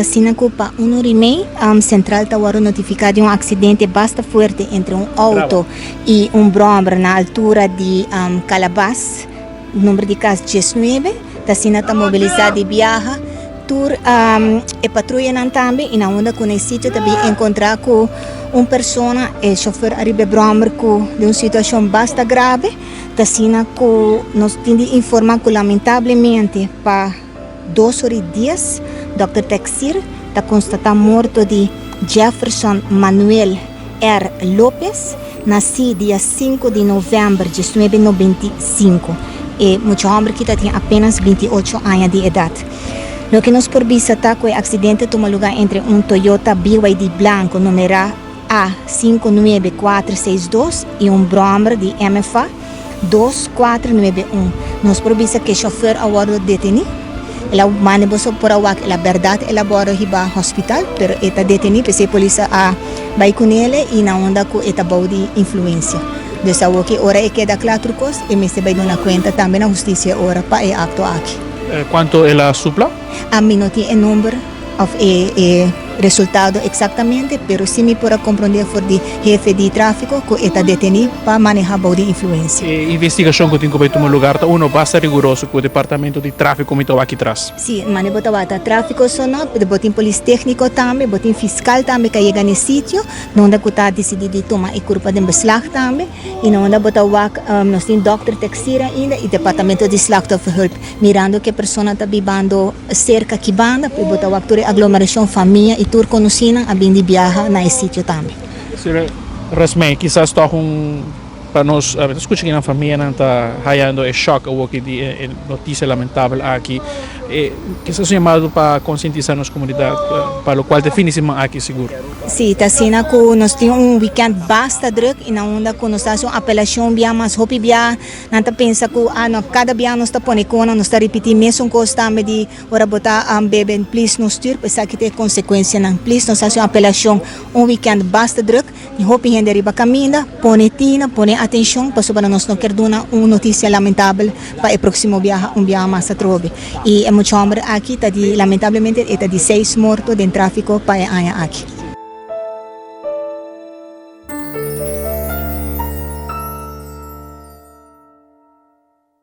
Ta asina ku pa un ora i mei Sentral ta wòrdu notifiká di un aksidente basta fuerte entre un outo i un bròmer na altura di Kalabas, number di kas diesnuebe. Ta asina ta mobilisá di biaha tur e patruyanan tambe i na unda ku na e sitio ta bin enkontrá ku un persona, e shofèr ariba e bròmer ku den un situashon basta grave. Ta asina ku nos tin di informá ku lamentablemente pa 2 or 10 dòkter Texir ta konstatá morto di Jefferson Manuel R. Lopez, nasí dia 5 di novèmber 1995. E mucha hòmber ki ta tin apénas 28 aña di edat. Loke nos por bisa ta ku e aksidente tuma lugá entre un Toyota BYD blanku numerá A 59462 i un bròmer di MFA 2491. Nos por bisa ku e shofèr a wòrdu detení. El a manda boso por a wak el a bèrdat el a wòrdu hiba hospital, pero e ta detení p'esei polis a bai kunele i na unda ku e ta bou di influensia. Dus awor ki ora e keda kla tur kos, e mester bai duna kuenta tambe na hustisia ora pa e akto aki. Kuantu el a supla? Ami no tin e number òf e resultado eksaktamente, pero si mi por a komprondé for di hefe di tráfiko ku e ta detení pa manehá bou di influensia. E investigashon ku tin ku bai tuma lugar ta uno basta riguroso ku departamento di tráfiko mi ta wak aki tras. Si, mane bo ta wak ta tráfiko so no, pero bo tin polis tékniko tambe, bo tin fiskal tambe ku a yega na e sitio, na unda ku ta disidí di tuma e kurpa den beslag tambe, i na unda bo ta wak nos tin dòkter Texira ainda i departamento di slachtofferhulp. Mirando ku e persona ta bibando serka ki banda, pues bo ta wak tur e aglomerashon, famia i tur konosínan a bin di biaha na e sitio tambe. Señora Rasmijn, kisas tòg un pa nos ta skucha ki nan famianan ta hayando e shòk awoki di e notisia lamentabel aki. Kisas un yamado pa konsientisá nos komunidat pa lokual ta e fin di siman aki sigur. Sí, ta asina ku nos tin un wikènt basta drùk i na unda ku nos ta hasi un apelashon bia mas hopi bia. Nan ta pensa ku ah no kada bia nos ta pone kona nos ta ripití mesun kos tambe di ora bo ta bebe please no stuur pa esaki ta e konsekuensianan please nos hasi un apelashon un weekend basta druk tin hopi hende riba kaminda pone tina pone atenshon pasobra nos no kier duna un notisia lamentabel pa e proksimo biaha un biaha mas atrobe i e mucha homber aki ta di lamentablemente e ta di seis morto den trafiko pa e aña aki.